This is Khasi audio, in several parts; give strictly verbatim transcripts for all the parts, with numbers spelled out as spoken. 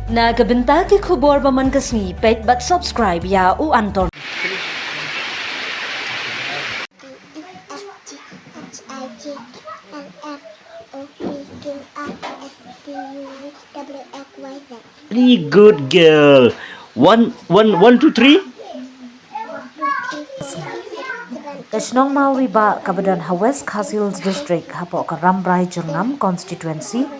Na ka bynta ki khubor ba man ka sngi, peit bad subscribe ïa u Anton. Very good girl. One, one, one, two, three. Ka shnong Mawribah kaba don ha West Khasi Hills District, hapoh ka Rambrai Jyrngam Constituency,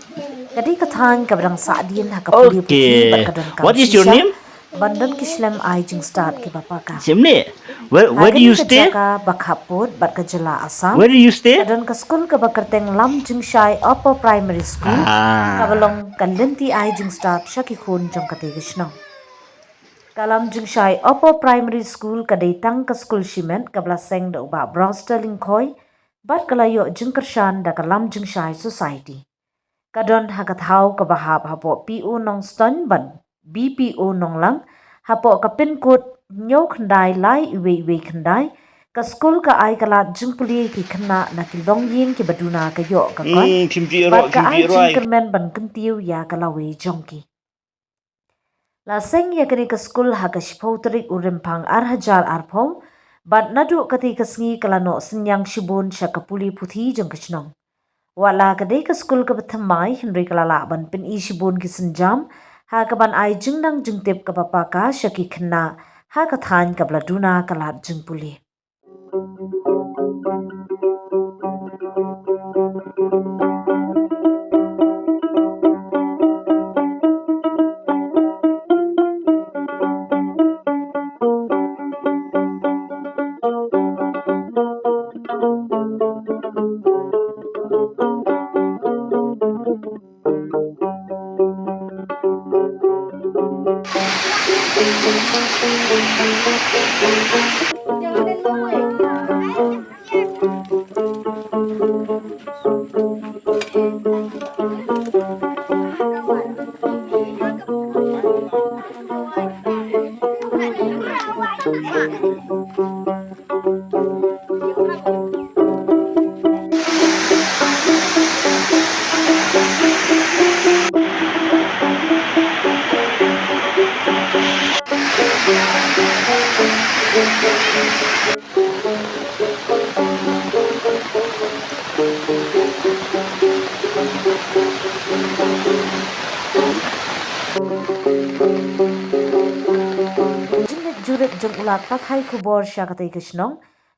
ka dei ka thaiñ kaba dang sahdien ha ka pule puthi bad ka donkam shisha ban don ki shlem ai jingstad kiba paka. Shimne, where, where do you stay? Ha kane ka jaka ba khappud bad ka jylla Assam, where do you stay? Ka don ka skul kaba kyrteng Lamjingshai Upper Primary School, kaba long ka lynti ai jingstad sha ki khun jong katei ka shnong. Ka Lamjingshai Upper Primary School ka dei tang ka skul shimet kaba la seng da u Bah Browster Lyngkhoi bad ka la ïoh jingkyrshan da ka Lamjingshai Society. Ka don ha ka thaw kaba hap hapoh P O Nongstoiñ bad B P O Nonglang, hapoh ka pin code hynñiew khyndai lai wei wei khyndai. Ka skul ka ai ka lad jingpule ki khynnah na ki longïing kiba duna ka ïoh ka kot, bad ka ai jingkyrmen ban kyntiew ïa ka lawei jong ki. La seng ïa kane ka skul ha ka shiphew tarik u Rymphang ar hajar arphew, bad naduh katei ka sngi ka la noh synñiang shibun sha ka pule puthi jong ka shnong. Wat la ka dei ka skul kaba thymmai, hynrei ka la lah ban pyni shibun ki sienjam ha kaban ai jingnang jingtip kaba paka sha ki khynnah ha ka thaiñ kaba la duna ka lad jingpule. Jingleit jurip jong u lad pathai khubor sha katei ka shnong,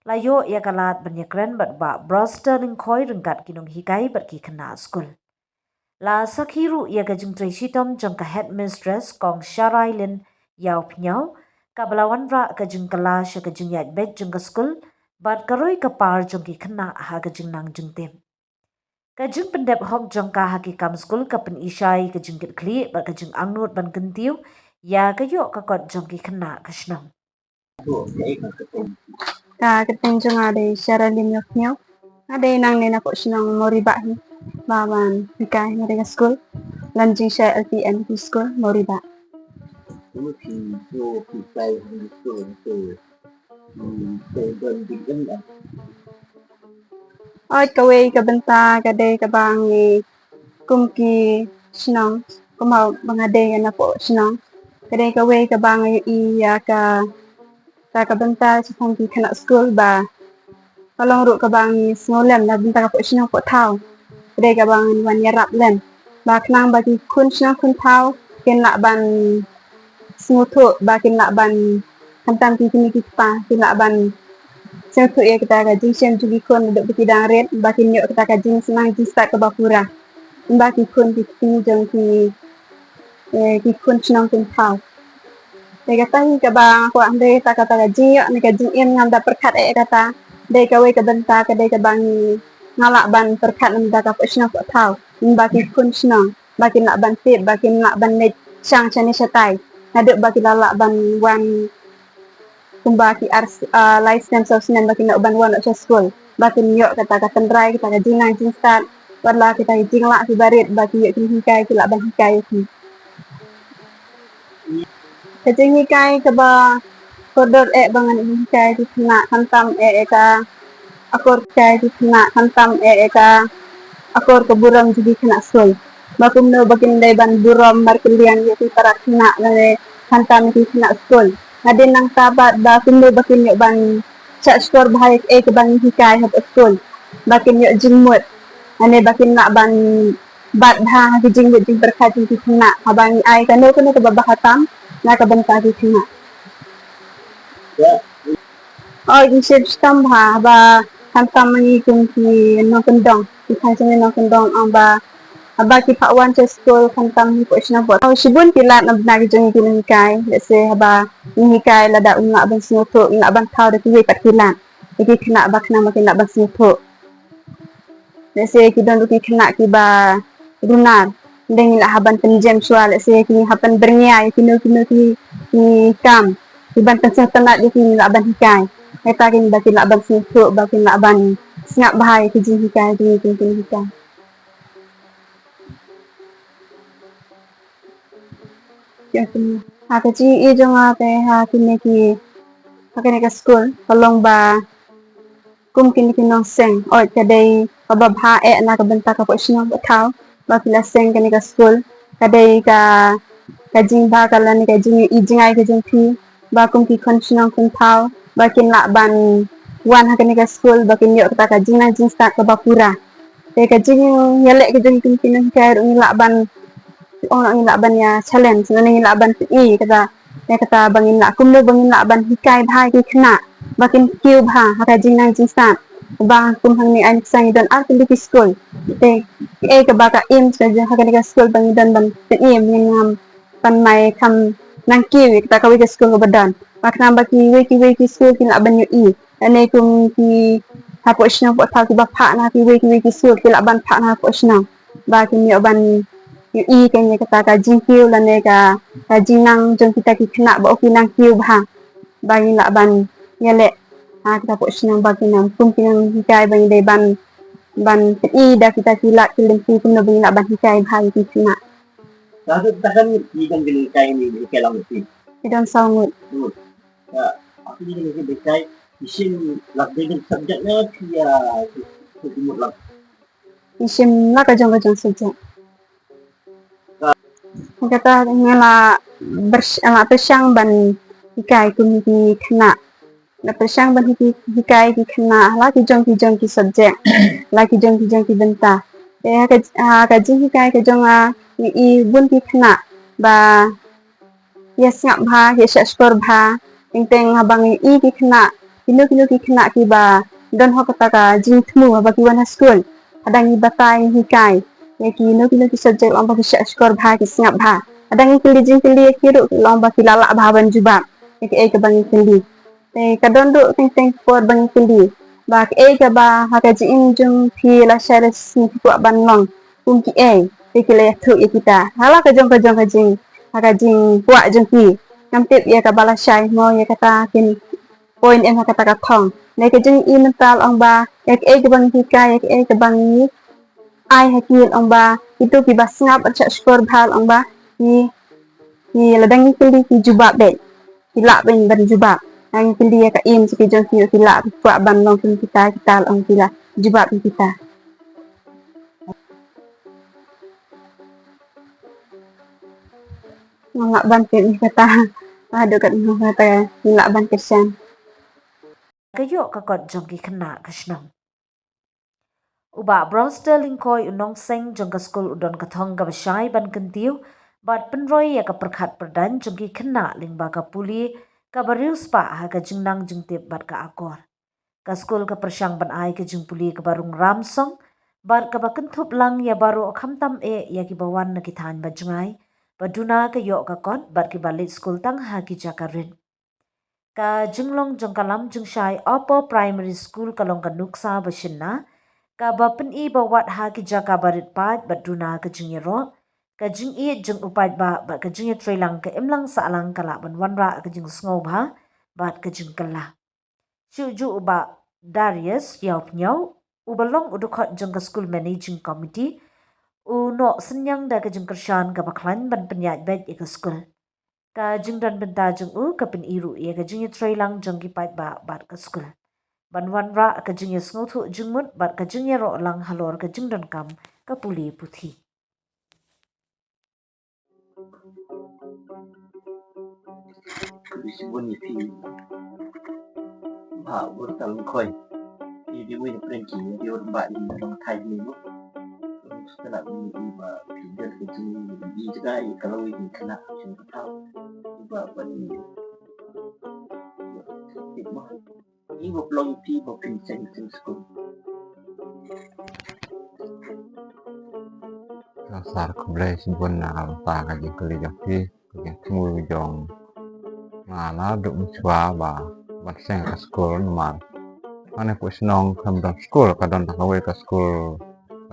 la ïoh ïa ka lad ban ïakren bad Bah Browster Lyngkhoi ryngkat ki nonghikai bad ki khynnah skul. La sakhi ruh ïa ka jingtrei shitom jong ka headmistress Kong Sharailin Ïawphniaw, kaba la wanrah ka jingkylla sha ka jingïaid beit jong ka skul bad ka roi ka par jong ki khynnah ha ka jingnang jingtip. Ka jingpyndep hok jong ka ha ki kam skul ka pyni shai ka jingkitkhlieh bad ka jingangnud ban kyntiew ïa ka ïoh ka kot jong ki khynnah ka shnong. Ka kyrteng jong nga dei Sharailin Ïawphniaw. Nga dei nangne napoh shnong Mawribah hi. Ba ban hikai na ka skul Lamjingshai L P M P School Mawribah. Oi, kawei ka bynta ka dei kaba ngi kum ki shnong, kumba nga dei napoh shnong, ka dei kawei kaba ngi ïohi ïa ka, ka, ka bynta shaphang ki khynnah skul ba ka long ruh kaba ngi sngewlem na bynta ka poh shnong poh thaw. Ka dei kaba ngi wan ïarap lem ba khnang ba ki khun shnong khun thaw kin lah ban sngewthuh, ba kin lah ban, khamtam ki kmie ki kpa kin lah ban sngewthuh ïa kata ka jingshem jong ki khun naduh ba ki dang rit, ba kin ïoh kata ka jingsneng jingstad kaba pura. Ba ki khun ki kmie jong ki, eh, ki khun shnong khun thaw. Te kata hi kaba nga kwah, hynrei kata, kata ka jingïoh ne ka jingim ngam da pyrkhat eh kata. Dei kawei ka bynta ka dei kaba ngi, nga lah ban pyrkhat na bynta ka poh shnong poh thaw. Ba ki khun shnong ba kin lah ban tip, ba kin lah ban leit shang shane shatai. Naduh ba ki la lah ban wan kumba ki ar, ah, lai snem saw snem ba kin lah ban wan noh sha skul. Ba kin ïoh kata ka tynrai, kata ka jingnang jingstad, wat la kita ki jinglah kiba rit ba ki ïoh ki hikai ki lah ban hikai ïa ki. Ka jinghikai kaba kordor eh ba ngan hikai ki khynnah, khamtam eh ïa ka akor, hikai ki khynnah khamtam eh ïa ka akor ka burom jong ki khynnah skul. ba kumno ba kin dei ban burom markylliang ïa ki para khynnah lane khamtam ïa ki khynnah skul. Hadien nangta pat ba kumno ba kin ïoh ban shah shkor bha ïa kaei kaba ngi hikai hapoh skul, ba kin ïoh jingmut lane ba kin lah ban bat bha ha ki jingmut jingpyrkhat jong ki khynnah haba ngi ai kano kano kaba bha tam na ka bynta ki khynnah. Oi, ngi shim shitom bha ba khamtam ma ngi kum ki nongkyndong, ki khynnah jong ngi nongkyndong, ong ba haba ki phah wan sha skul khamtam hapoh shnong hapoh thaw, shibun ki lad na bynta ki jong ngi ki nonghikai. Lehse haba ngi hikai, lada ym lah ban sngewthuh, ym lah ban thaw da kiwei pat ki lad ïa ki khynnah, ba khnang ba kin lah ban sngewthuh. Lehse ki don ruh ki khynnah kiba runar, ym dei ngi lah ban pynjem shuwa, lehse ki hap ban byrngia ïa kino kino ki, ki kam, ki ban pynsngewtynnat ïa ki, ngi lah ban hikai. Kata kin ba kin lah ban sngewthuh, ba kin lah ban sngap bha ïa ki jinghikai jong ngi ki nonghikai. Ha ka jingïohi jong nga te ha kine ki, ha kane ka skul, ka long ba kum kine ki nongseng, oi, ka dei kaba bha eh na ka bynta ka pdeng shnong pdeng thaw ba ki la seng kane ka skul. Ka dei ka, ka jingbha ka lane ka jingïohi jingai ka jong phi ba kum ki khun shnong khun thaw ba kin lah ban wan ha kane ka skul, ba kin ïoh kata ka jingnang jingstad kaba pura. Te ka jingïaleh ka jong ki, ki nonghikai ruh ngi lah ban, ong, ngi lah ban ïa challenge, ngi lah ban pyni kata, ïa kata ba ngin lah, kumno ba ngin lah ban hikai bha ïa ki khynnah ba kin kiew bha ha ka jingnang jingstad. Ba kum hangne ai ngi, ngi don ar tylli ki skul. Te kaei kaba ka aim sha jong ha kane ka skul ba ngi don ban pyni, ngin ngam ban mai kham nang kiew ïa kata kawei ka skul kaba don, ba khnang ba kiwei kiwei ki skul kin lah ban ïohi. Lane kum ki hapoh shnong pdeng thaw kiba phah na kiwei kiwei ki skul, ki lah ban phah na hapoh shnong, ba kin ïoh ban ïohi kane kata ka jingkiew lane ka, ka jingnang jong kita ki khynnah ba o ki nang kiew bha. Ba ngin lah ban ïaleh ha kita hapoh shnong ba ki nang, kum ki nonghikai ba ngi dei ban, ban pyni da kita ki lad ki lynti kumno ba ngin lah ban hikai bha ïa ki khynnah. Ka don kata kan ki don ki nonghikai, ni hikai lang ti. Ki don saw ngut. Hmm. Ka, aku ni ngi hikai, isin lak dei subject na ki, ah, ki, ki mut lak. Ngi shim la ka jong ka jong subject. Kata nga la pyrsh-, la pyrshang ban hikai kum ki khynnah. La pyrshang ban hiki-, hikai ki khynnah la ki jong ki jong ki subject, la ki jong ki jong ki bynta. Te ha ka, ha ka jinghikai ka jong nga, ngi i bun ki khynnah ba ïa sngap bha, ïa shah shkor bha. Teng teng haba ngi i ki khynnah, kino kino ki khynnah kiba don hok kata ka jingthmu haba ki wan ha skul, haba ngi batai, ngi hikai ïa kino kino ki subject, long ba ki shah shkor bha, ki sngap bha. Haba ngi kylli jingkylli ïa ki ruh, long ba ki la lah bha ban jubab ïa kaei kaba ngi kylli. Te ka don ruh teng teng por ba ngi kylli ba kaei kaba ha ka jingim jong phi lashai lashisngi phi kwah ban long kum kiei, te ki la ïathuh ïa kita ha la ka jong ka jong ka jing, ha ka jingkwah jong ki. Ngam tip ïa kaba lashai mo ïa kata kin point em ha kata ka thong. Te ka jingim mynta long ba ïa kaei kaba ngi hikai, ïa kaei kaba ngi ai ha ki, long ba kito kiba sngap bad shah shkor bha, long ba ki, ki lada ngi kylli ki jubab beit, ki lah beit ban jubab. Ngi kylli ïa ka aim jong ki, ki lah, ki kwah ban long kum kita, kita, long ki la jubab ïa kita. Nga lah ban tip ïa kata. Haduh katno kata ngi lah ban kyrshan. Ka ïoh ka kot jong ki khynnah ka shnong. U Bah Brewster Lyngkhoi, u nongseng jong ka skul, u don ka thong kaba shai ban kyntiew bad pynroi ïa ka pyrkhat pyrdaiñ jong ki khynnah lyngba ka pule kaba riewspah ha ka jingnang jingtip bad ka akor. Ka skul ka pyrshang ban ai ka jingpule kaba rung ram song bad kaba kynthup lang ïa baroh, khamtam eh ïa kiba wan na ki thaiñ ba jngai, ba duna ka ïoh ka kot bad kiba leit skul tang ha ki jaka rit. Ka jinglong jong ka Lamjingshai Upper Primary School ka long ka nuksa ba shynna, kaba pyni ba wat ha ki jaka ba rit paid bad duna ka jingïaroh, ka jingïeit jong u paidbah bad ka jingïatreilang ka imlang sahlang ka lah ban wanrah ka jingsngewbha bad ka jingkylla. Shuh juh u Bah Darius Ïawphniaw, uba long u dkhot jong ka School Managing Committee, u noh synñiang da ka jingkyrshan kaba khlaiñ ban pynïaid beit ïa ka skul. Ka jingdon bynta jong u ka pyni ruh ïa ka jingïatreilang jong ki paidbah bad ka skul, ban wanrah ka jingïasngewthuh jingmut bad ka jingïaroh lang halor ka jingdonkam ka pule puthi. Khublei shibun ïa phi. Ba, bor tal khoi. Phi dei uwei na pyrshang ki, dei bor ba i long thai ni mo. Kena ni i ba phi dei ka jing i jngai ka lawi ni kena jing ka thau. Ba ba ni. Ba phi ba phi seng seng skul. Sar khublei shibun na ka bynta ka jingkylli jong phi. Ka jingthmu jong nga naduh mynshwa ba ban seng ka skul namar hangne hapoh shnong kam don skul, ka don tang kawei ka skul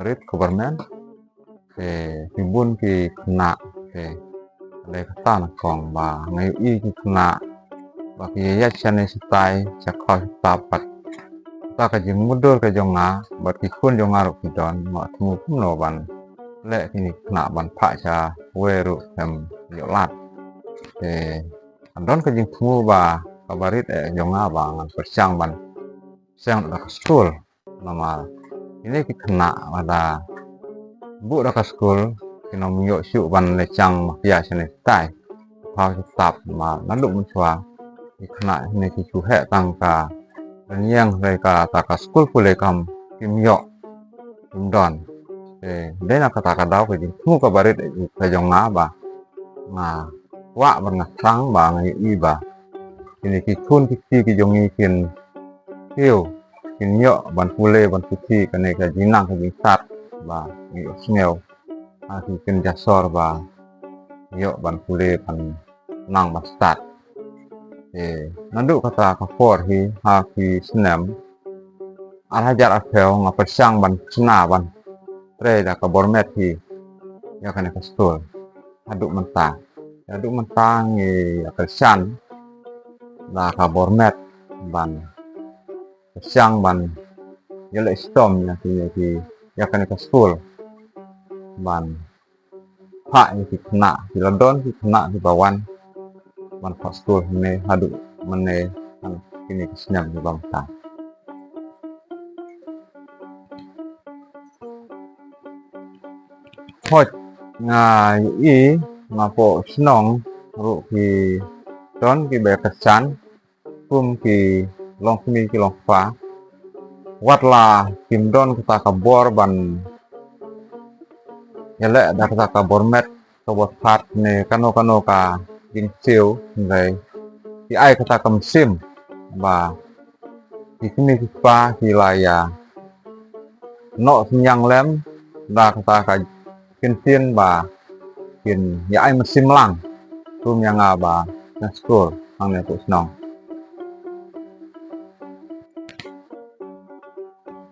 rit ka government. Te ki bun ki khynnah te ka dei kata na kong ba nga ïohi ki khynnah ba ki ïaid shane shatai sha khlaw sha tap bad kata ka jingmutdur ka jong nga bad ki khun jong nga ruh ki don, nga thmu kumno ban leh kine ki khynnah ban phah sha wei ruh khlem ïoh lad. Te ka don ka jingthmu ba kaba rit eh jong nga ba ngan pyrshang ban seng da ka skul. Namar kine ki khynnah lada buh da ka skul kin ym ïoh shuh ban leit shang ma pia shane shatai. Phaw sha tap namar naduh mynshwa ki khynnah kine ki shu heh tang ka rynïeng hynrei kata ka skul pule kam kim ïoh kim don. Te dei na kata ka daw ka jingthmu kaba rit ka jong nga ba nga kwah bad nga thrang ba nga ïohi ba kine ki khun ki kti ki jong ngi kin kiew, kin ïoh ban pule ban puthi, kane ka jingnang ka jingstad ba ngi ïohsngew ha ki kynja sor ba ïoh ban pule ban nang ban stad. Te naduh kata ka por hi ha ki snem ar hajar arphew nga pyrshang ban shna ban trei da ka bor met hi ïa kane ka skul. Haduh mynta, haduh mynta ngi ïa kyrshan da ka bor met ban pyrshang ban ïaleh shitom ïa ki, ïa ki, ïa kane ka skul ban phah ïa ki khynnah, ki la don ki khynnah kiba wan ban phah skul hangne haduh mynne, ha kine ki snem kiba mynta. Hooid, nga ïohi nga hapoh shnong ruh ki don kiba kyrshan kum ki longkmie ki longkpa. Wat la kim don kata ka bor ban ïaleh da kata ka bor met, ka bor phad ne kano kano ka jingsiew, hynrei ki ai kata ka mynsiem ba ki kmie ki kpa ki la ïa noh synñiang lem da kata ka ktien ba kin ïa ai mynsiem lang kum ïa nga ba nga skul hangne hapoh shnong.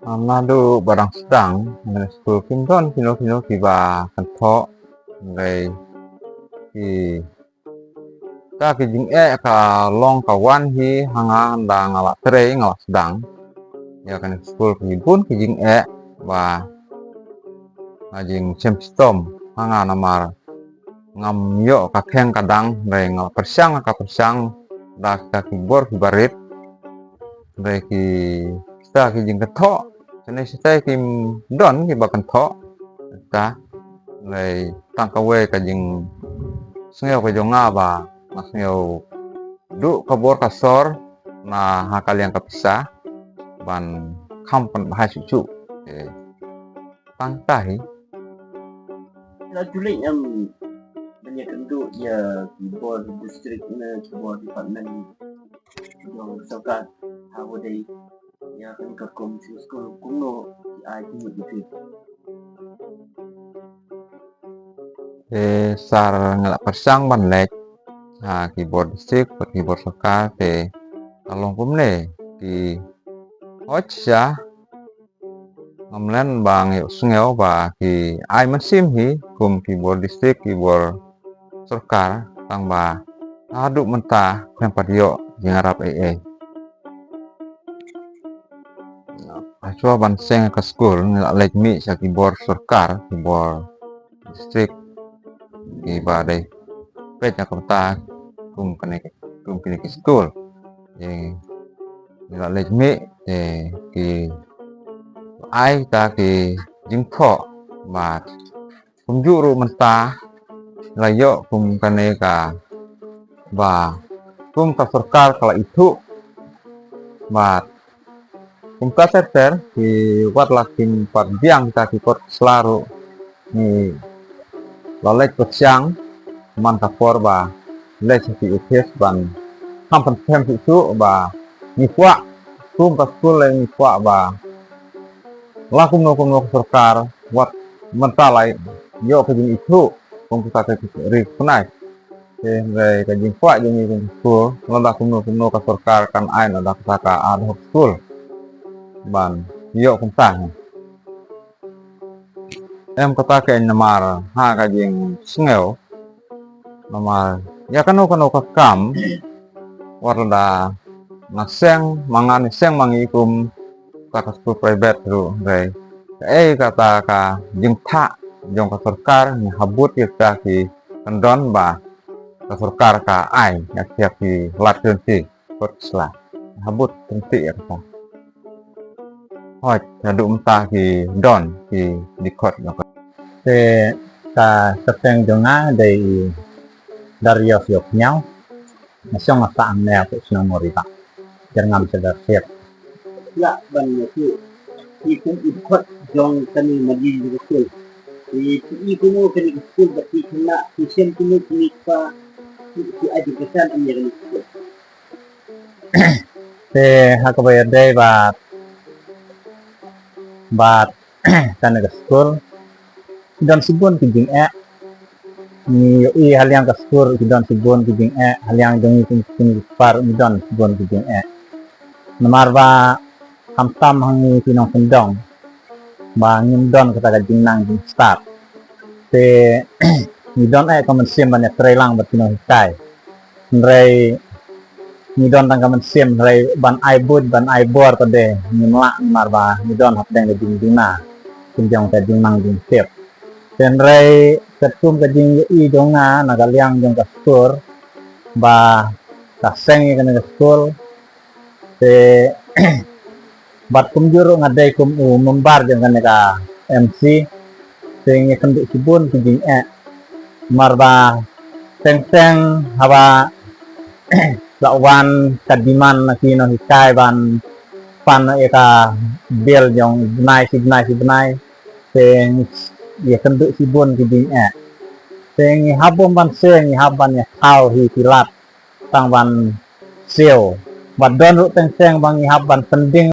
Naduh ba dang sdang hangne skul kim don kino kino kiba kynthoh, hynrei kita ki jingeh ka long ka wan hi ha nga ynda nga la trei nga la sdang ïa kane skul. Ki bun ki jingeh ba nga jingshem shitom ha nga namar ngam ïoh ka kheng ka dang, hynrei nga la pyrshang ka pyrshang da kita ki bor kiba rit. Hynrei kita ki jingkynthoh shane shatai kim don kiba kynthoh. Kita hynrei tang kawei ka jingsngew ka jong nga ba nga sngew duh ka bor ka sor na ha ka liang ka pisa ban kham pynbha shuh shuh. Tang kata hi. La ju leit em ban ïakynduh ïa ki bor district ne ki bor department jong sorkar ha ba dei ïa kane ka kum jong skul kumno ki ai kumno ki. Te sar nga la pyrshang ban leit ha ki bor district bad ki bor sorkar te ka long kumne ki hooid sha Ngam len ba ngi ïohsngew ba ki ai mynsiem hi kum ki bor district, ki bor sorkar, tang ba haduh mynta khlem pat ïoh jingïarap ei ei. Hashwa ban seng ka skul ngi la leit mih sha ki bor sorkar, ki bor district, kiba dei peit na ka bynta kum kane, kum kine ki skul. Ngi la leit mih te ki ai ta ki jingthoh ba kumjuh ruh mynta la ïoh kum kane ka ba kum ka sorkar ka la ithuh ba kum ka ter ter ki wat la kim pat biang kita ki kot sla ruh ngi la leit pyrshang man ka por ba leit sha ki office ban kham pynphem shuh shuh ba ngi kwah kum ka skul lei ngi kwah ba la kumno kumno ka sorkar wat mynta la ïoh ka jingithuh kum kita ka ri ka pynai. Te hynrei ka jingkwah jong ngi kum ka skul lada kumno kumno ka sorkar kan ai lada kata ka ad hoc skul ban ïoh kumta. Em kata ka namar ha ka jingsngew namar ïa kano kano ka kam wat lada na seng ma nga ne seng ma ngi kum kata ka skul private ruh hynrei kaei kata ka jingthah jong ka sorkar ngi habut ïa kata ki kyndon ba ka sorkar ka ai ïa ki lad kyrteng kot sla habut tynti ïa kata. Hooid, haduh mynta ki don ki dkhot ïa ka. Te ka kyrteng jong nga dei i Darius Ïoh Pynïaw. Nga shong ha Sah Angner, shnong Mawryngkneng. Jyrngam Sadarshiap. Lah ban ïathuh i kum i dkhot jong kane ma ji ka skul. I i kum kane ka skul ba ki khynnah ki shem kine kine pa ki education am ïa kane ka skul. Te ha kaba ïadei bad bad kane ka skul ki don shibun ki jingeh. Ngi ïohi ha liang ka skul ki don shibun ki jingeh, ha liang jong ngi kum ki kpar ki don shibun ki jingeh. Namar ba khamtam ha ngi ki nongkyndong ba ngim don kata ka jingnang jingstad. Te ngi don eh ka mynsiem ban ïatreilang bad ki nonghikai. Hynrei ngi don tang ka mynsiem hynrei ban ai buit ban ai bor pat de ngim lah namar ba ngi don hapdeng ka jingduna. Kin jong ka jingnang jingtip. Te hynrei katkum ka jingïohi jong nga na ka liang jong ka skul ba ka seng ïa kane ka skul. Te bad kumjuh ruh nga dei kum u member jong kane ka M C. Te ngi kynduh shibun ki jingeh namar ba teng teng haba la wan ka demand na ki nonghikai ban pan ïa ka bill jong bnai shi bnai shi bnai. Te ngi ïa kynduh shibun ki jingeh. Te ngi hap bym ban siew ngi hap ban ïa thaw hi ki lad tang ban siew bad don ruh teng teng ba ngi hap ban pynding.